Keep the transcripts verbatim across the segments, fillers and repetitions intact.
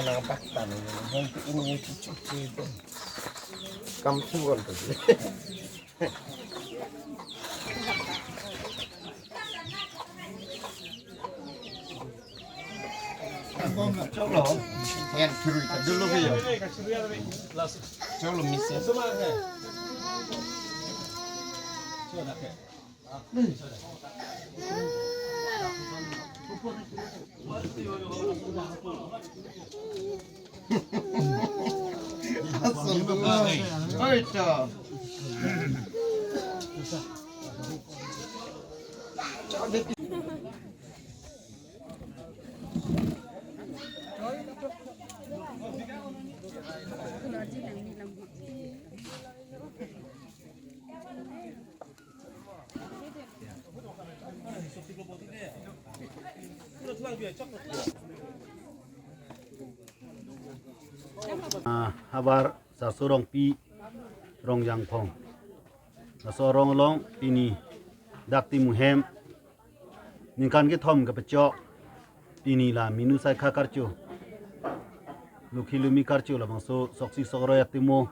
Nangpaktan, nanti ini cuci itu. Kamu tuh kan tadi. Cholo, yan churu ta dulu ke ya. Cholo misi. Oi, to. Ah, havar Sarso Rongpi Rongjangphong. Laso arong along pini dak Timu hem ningkan kethom kapachok, pini la minu saikha karcho, lukhi lumi karcho, labangso soksi sokroi atomo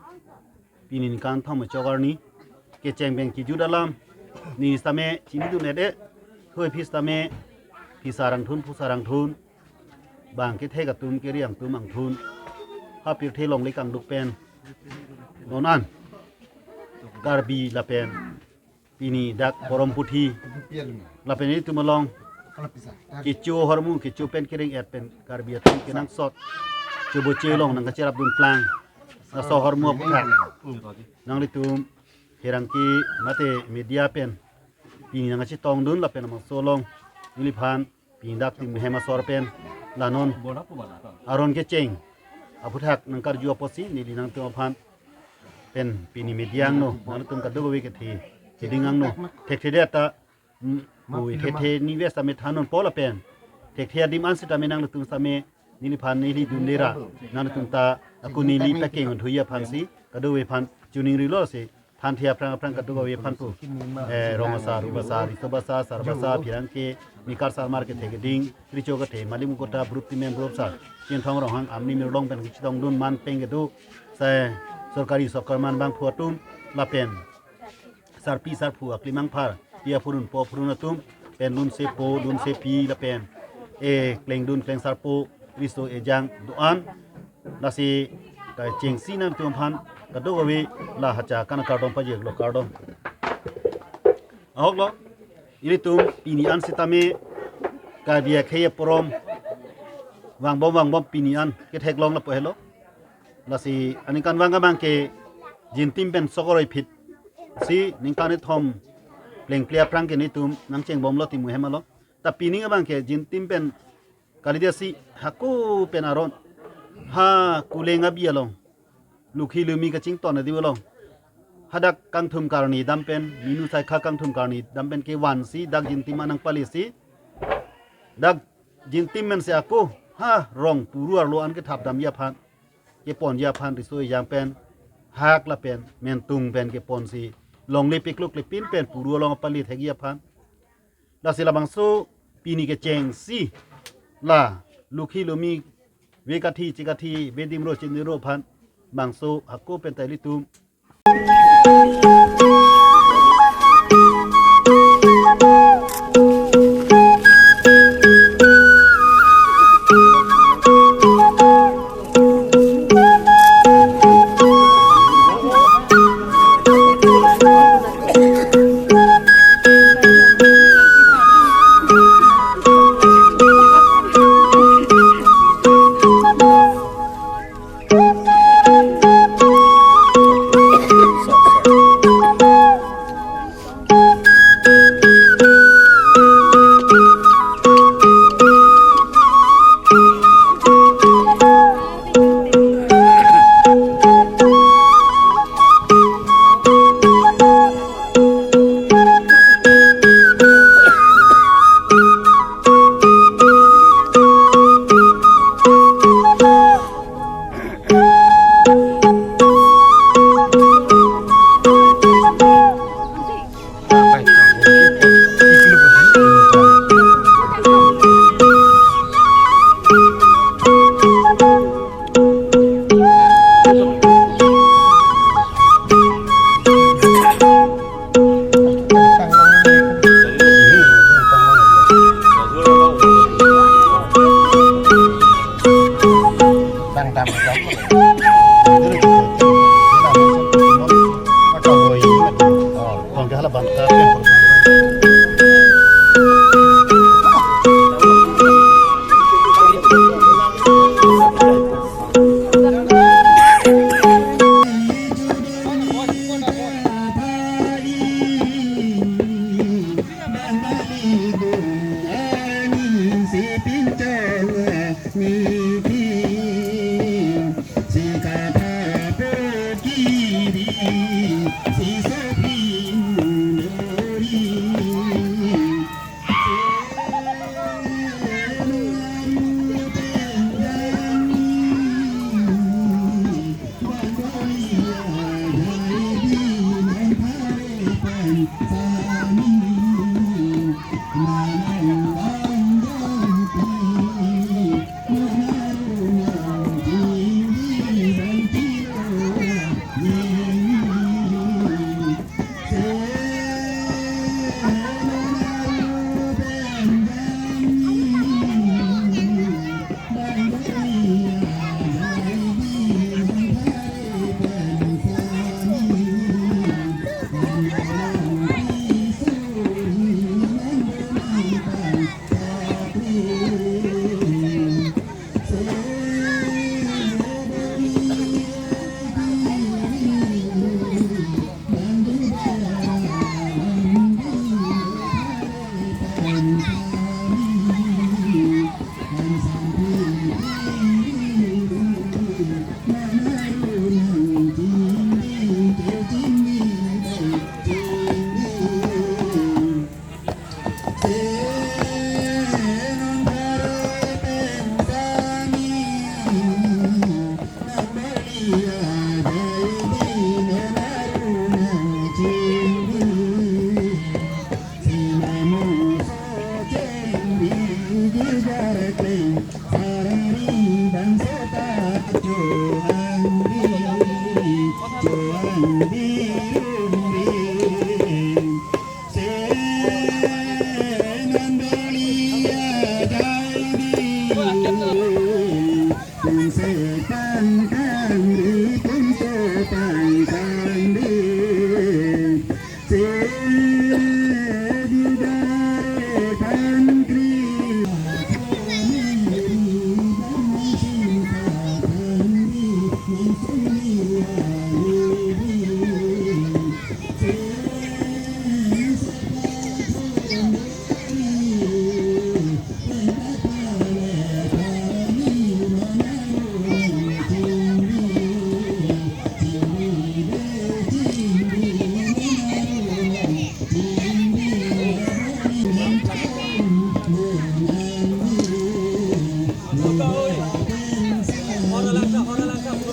pini ningkan thom chok arni kecheng pen kejut alam, ne sitame chinidun-et-e, thoi phi sitame phi sarangthun, phu sarangthun, bang kethek atum, keriang atum angthun, ha pirthe longle kangduk pen non an Karbi lapen pini dak Poromputhi lapen itum along kecho ahormu, kecho pen kereng-et pen Karbi atum kenangsot choboche along nangkacherapdun plang laso ahormu aphuthak nanglitum pherangke mate media pen pini nangkachetongdun lapen labangso along neliphan pini dak Timu hem asor pen la non aron kecheng aphuthak nangkarju apotsi neli nangtum aphan pen pini media angno, nangtum kadokave kethe keding angno, thekthedet ta, mm, ui thethe ni ves tame than nonpo lapen thekthe adim an sitame nangtum sitame neliphan neli dunde ra nangtum ta ako neli pakeng thuji aphansi kadokave aphan chuning rilo si, thanthe aphrang aphrang kadokave aphan pu, eh, rong asar, rup asar, riso asar, sar asar, pherangke, mikar sarmar kethe keding, recho kethe, malim kota, bru timen bru asar, Chinthong Ronghang amni mirlong pen kachetongdun man peng kedo, sai sorkari sorkar man bangphu atum lapen sarpi sarpo aklimang phar, pi aphurun po aphurun atum pen lunsepo lunsepi lapen e klengdun klengsarpo riso ejang do-an, lasi kachengsi nangtum aphan kadokave la hacha kana kardom pajirlo, kardom. Ahoklo, ilitum pini an sitame Karbi akhei aporom vangbom vangbom pini an ketheklong lapu helo. Lasi aningkanvang abangke jintim pen sokroi phit si ningkan kethom plengple aphrang ke netum nangchengbomlo Timu hem along. Ta pini abangke jintim pen kalidet si hako pen aron ha Kuleng abi along lukhi lumi kachington adim along hadak kangthum karni dam pen, minu saikha kangthum karni dam pen kevansi dak jintim an nangpalesi dak jintim pen si ako ha rong puru arlo an kethapdamji aphan, keponji aphan riso ejang pen hak lapen mentung pen keponsi longle piklo klepin pen puru along pali thekji aphan. Lasi labangso pini kechengsi la lukhi lumi vekathi chekathi, vedimro chiniro aphan bangso hako pen ta ilitum Hala ban ka pen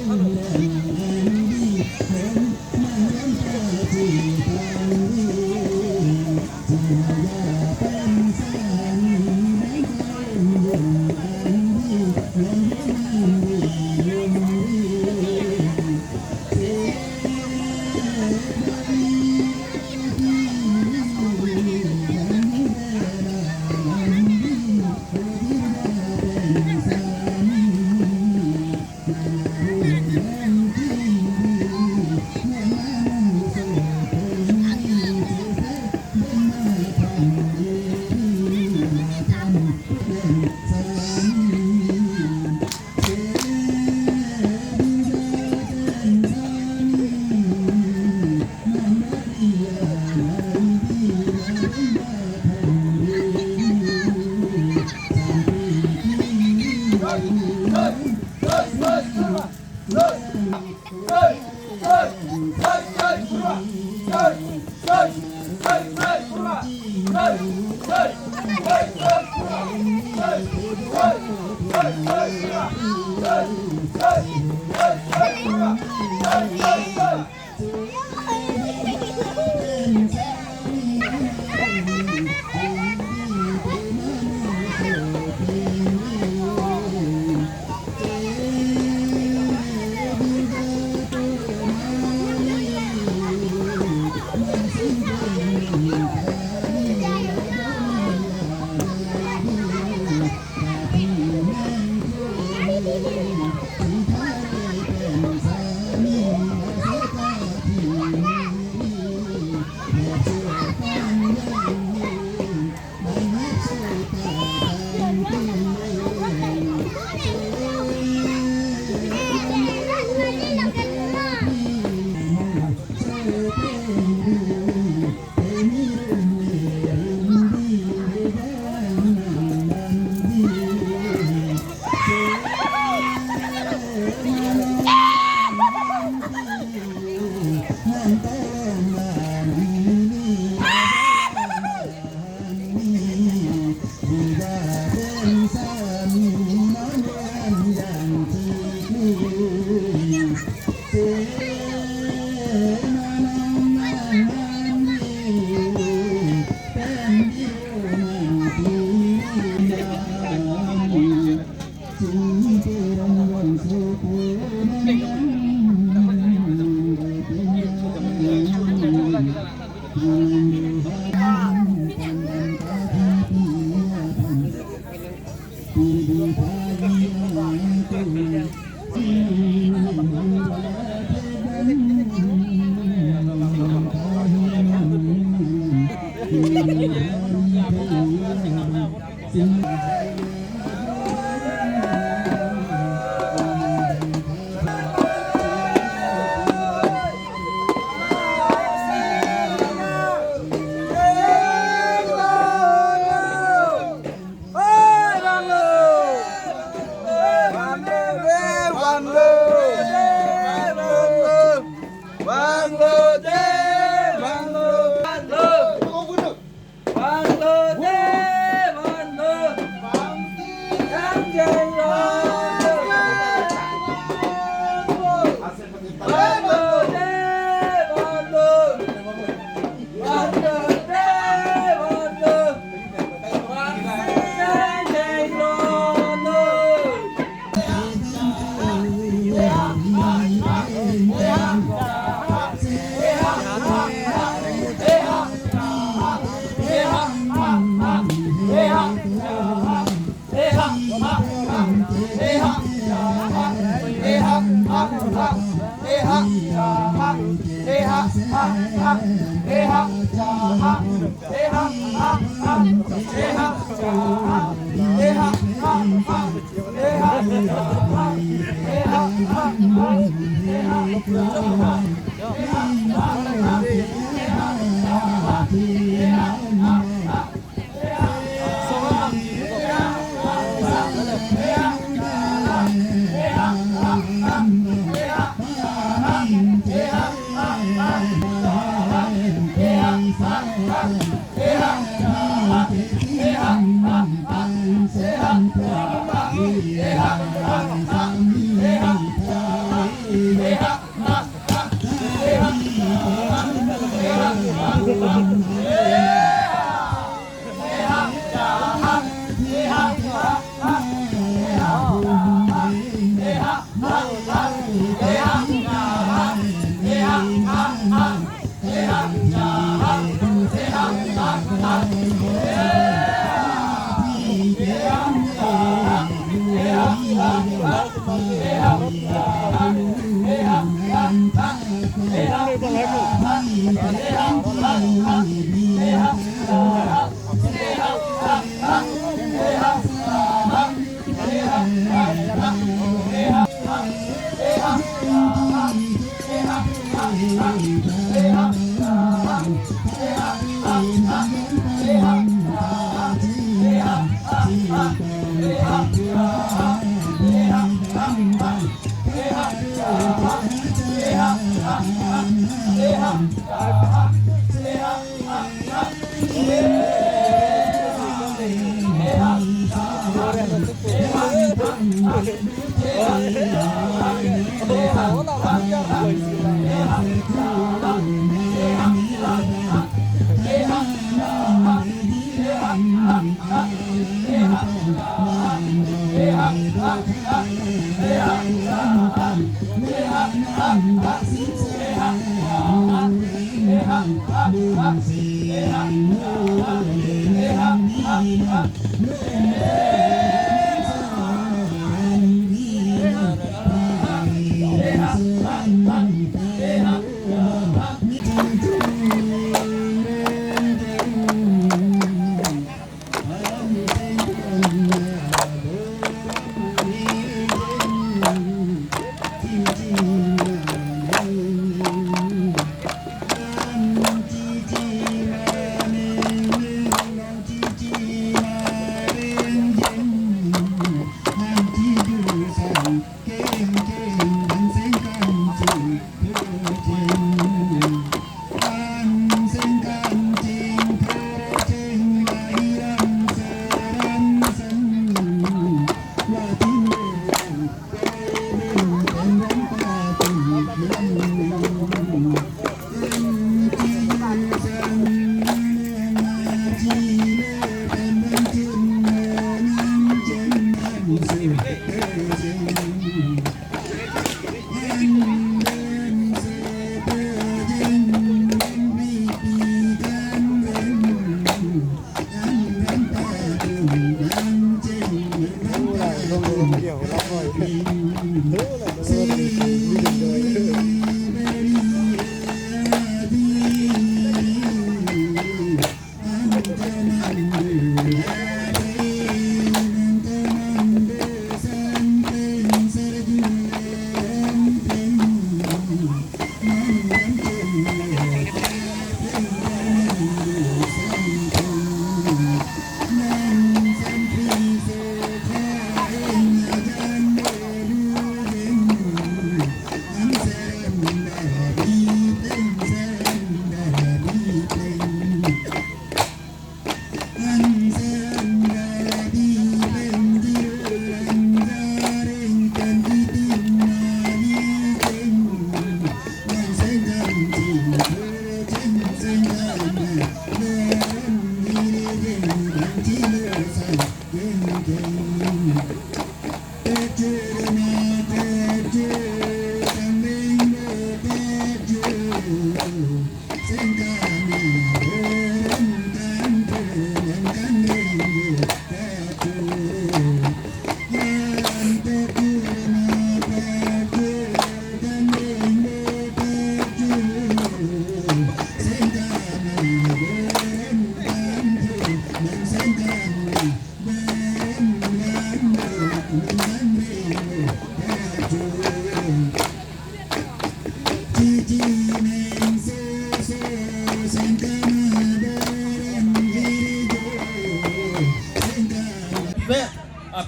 program.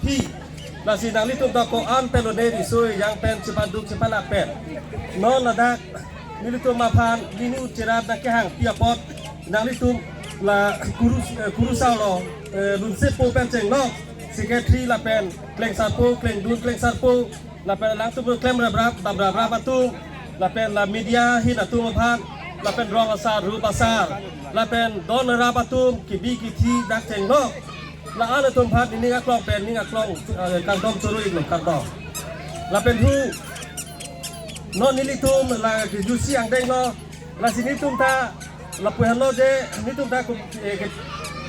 Hi, lasi nanglitum ta ko-an pen lone riso ejang pen chepaduk chepalap pen. Non ladak nelitum aphan ninu cherat nangkehangpi apot nanglitum la kurus, eh, kurusalo, eh, lunsepo pen chenglok, secretary lapen klengsarpo, klengdun klengsarpo, lapen alangtum klem raprap, bab raprap atum, lapen la media ahin atum aphan, lapen rong asar, rup asar, lapen don rap atum, kebi kethe dak chenglok. La-an atum aphan nening aklong pen, ning aklong, eh, kardom choro-iklo, kardom. Lapen hu, non nelitum la kejutsi angdenglo, lasi nelitum ta lapu henlo je, nelitum ta ku-, eh, ke-,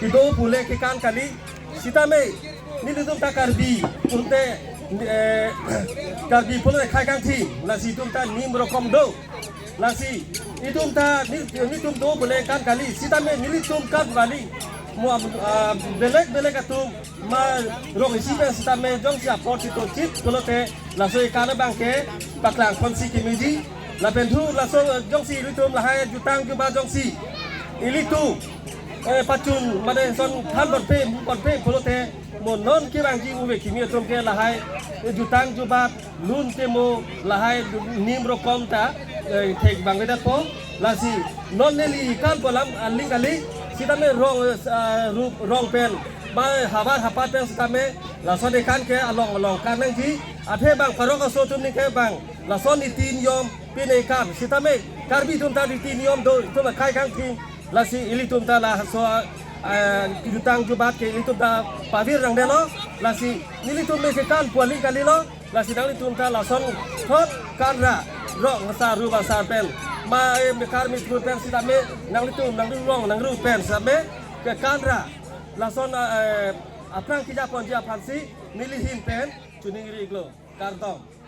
kedo pule kekan kali, sitame nelitum ta Karbi pulote, eh, Karbi pulote khei kangthim, lasi itum ta nim rokom do. Lasi itum ta ni, nelitum do pule kan kali, sitame nelitum kan kali. Mo, ah, belek belek atum ma rong isi pen sitame jongsi apor chito chit pulote laso ekan abang ke paklang ponsi kemeji. Lapen hu laso, eh, jongsi ilitum lahai jutang jubat jongsi ilitum, eh, pachun mane son than ponpe, ponpe pulote mo non kevangji ove kimi atum ke lahai, eh, jutang jubat lun ke mo lahai nim rokom ta, eh, thek bang vedatpo. Lasi non neli kan pu alam aling kali, sitame rong, eh, rup rong pen, ba havar hapat pen sitame lason ekan ke along along kan nangji. Athe bang parok aso atum ningke bang lason niti niyom pine kan, sitame Karbi atum ta niti niyom do, itum khei kangthim. Lasi ilitum ta laso, eh, jutang jubat ke ilitum ta pavir nangdelo. Lasi nelitum me kekan pu aling kalilo. Lasi nanglitum ta lason thot kan ra, rong asar rup asar pen, ma, eh, mekar mitru pen sitame nanglitum nangdurong nangru pen sitame kekan ra, lason, eh, aphrang keja ponji aphansi neli ahin pen choningri-iklo, kardom.